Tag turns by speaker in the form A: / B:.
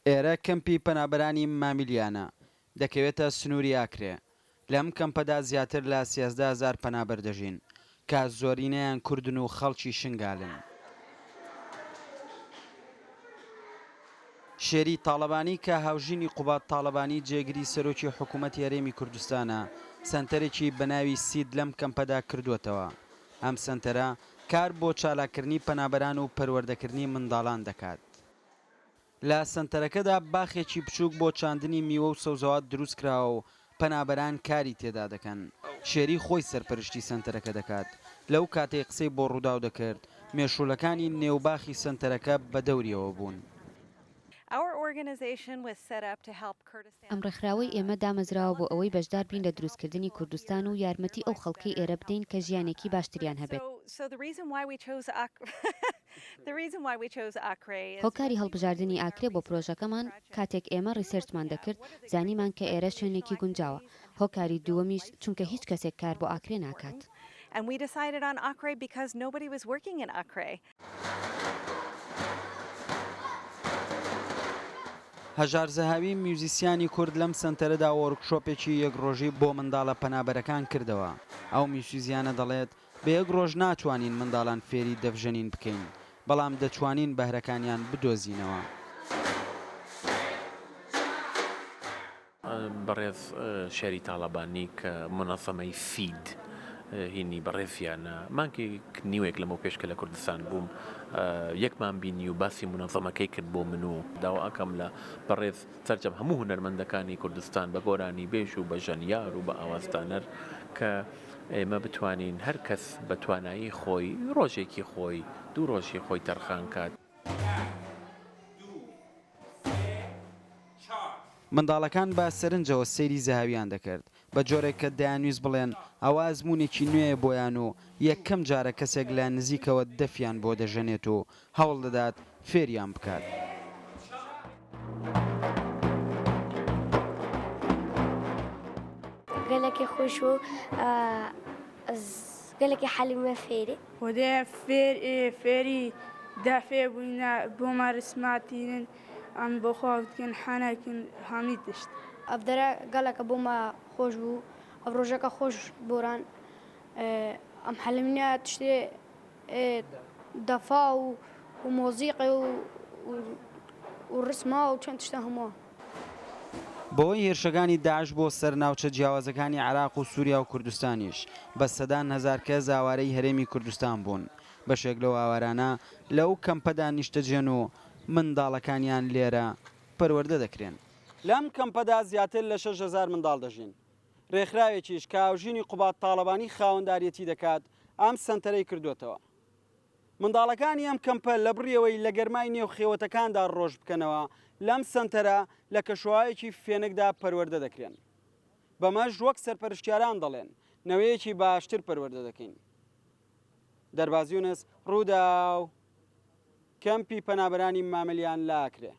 A: ئێرە کەمپی پەنابەرانی مامیلیانە، دەکەوێتە سنووری ئاکرێ. لەم کەمپەدا زیاتر لە 13 هەزار پەنابەر دەژین، کە زۆرینەیان کوردن و خەڵکی شنگالن. شێری تاڵەبانی کە هاوژینی قوباد تاڵەبانی جێگری سەرۆکی حکوومەتی هەرێمی کوردستانە، سەنتەرێکی بە ناوی سید لەم کەمپەدا کردووەتەوە. ئەم سەنتەرە کار بۆ چالاککردنی پەنابەران و پەروەردەکردنی منداڵان دەکات. لە سەنتەرەکەدا باخێکی بچووک بۆ چاندنی میوە و سەوزەوات دروستکراوە و پەنابەران کاری تێدا دەکەن. شێری خۆی سەرپەرشتی سەنتەرەکە دەکات. لەو کاتەی قسەی بۆ رووداو دەکرد، مێشوولەکانی نێو باخی سەنتەرەکە بەدەوریەوە بوون.
B: ئەم ڕێکخراوەی ئێمە دامەزراوە بۆ ئەوەی بەشدار بین لە دروستکردنی کوردستان و یارمەتی ئەو خەڵکەی ئێرە بدەین کە ژیانێکی باشتریان هەبێت. هۆکاری هەڵبژاردنی ئاکرێ بۆ پرۆژەکەمان، کاتێک ئێمە research مان دەکرد، زانیمان کە ئێرە شوێنێکی گونجاوە. هۆکاری دووەمیش چونکە هیچ کەسێک کار بۆ ئاکرێ ناکات.
A: هەژار زەهاوی میوزیسیانی کورد لەم سەنتەرەدا وۆرکشۆپێکی یەک ڕۆژی بۆ منداڵە پەنابەرەکان کردەوە. ئەو میوسیزیانە دەڵێت، بە یەک ڕۆژ ناتوانین منداڵان فێری دەفژەنین بکەین، بەڵام دەتوانین بەهرەکانیان بدۆزینەوە.
C: بەڕێز شێری تاڵەبانی کە مونەزەمەی سید هینی بەڕێزیانە، مانگێک نیوێک لەمەو پێش کە لە کوردستان بووم یەکمان بینی و باسی مونەزەمەکەی کرد بۆ من و داوا ئەکەم لە بەڕێز سەرجەم هەموو هونەرمەندەکانی کوردستان بە گۆرانیبێژ و بە ژەنیار و بە ئاوازدانەر کە ئێمە بتوانین هەر کەس بە توانایی خۆی ڕۆژێکی خۆی دوو ڕۆژی خۆی تەرخان کات.
A: منداڵەکان بە سەرنجەوە سەیری زەهاویان دەکرد، بە جۆرێک کە دەیانویست بڵێن ئەوە ئەزموونێکی نوێیە بۆیان و یەکەم جارە کەسێک لە نزیکەوە دەفیان بۆ دەژەنێت و هەوڵدەدات فێریان بکات.
D: گەلەکی خوش و ئەز گەلەکی حەلیمە فێری.
E: وەدێ فێر فێری دەفێ بووینە بۆ ما رسما تینن ئەم بۆ خوا دکەن حەنەکن هەمی تشت.
F: ئەڤ دەرە گەلەکە بۆ مە خۆش بوو ئەڤ ڕۆژەکە خۆش بۆران ئەم حەلمینە تشتێ دەفا و و مۆزیقێ و و ڕسما و چەند تشتە هەمووە.
A: بەهۆی هێرشەکانی داعش بۆ سەر ناوچە جیاوازەکانی عێراق و سووریا و کوردستانیش، بە سەدان هەزار کەس ئاوارەی هەرێمی کوردستان بوون. بەشێک لەو ئاوارانە لەو کەمپەدا نیشتەجێن و منداڵەکانیان لێرە پەروەردە دەکرێن. لەم کەمپەدا زیاتر لە 6000 منداڵ دەژین. رێکخراوێکیش کە هاوژینی قوباد تاڵەبانی خاوەنداریەتی دەکات، ئەم سەنتەرەی کردووەتەوە. منداڵەکانی ئەم کەمپە لەبڕی ئەوەی لە گەرمای نێو خێوەتەکاندا رۆژ بکەنەوە، لەم سەنتەرە لە کەشوهەوایەکی فێنکدا پەروەردە دەکرێن. بەمەش وەک سەرپەرشتیاران دەڵێن، نەوەیەکی باشتر پەروەردە دەکەین. دەرباز یونس، رووداو، کەمپی پەنابەرانی ماملیان لە ئاکرێ.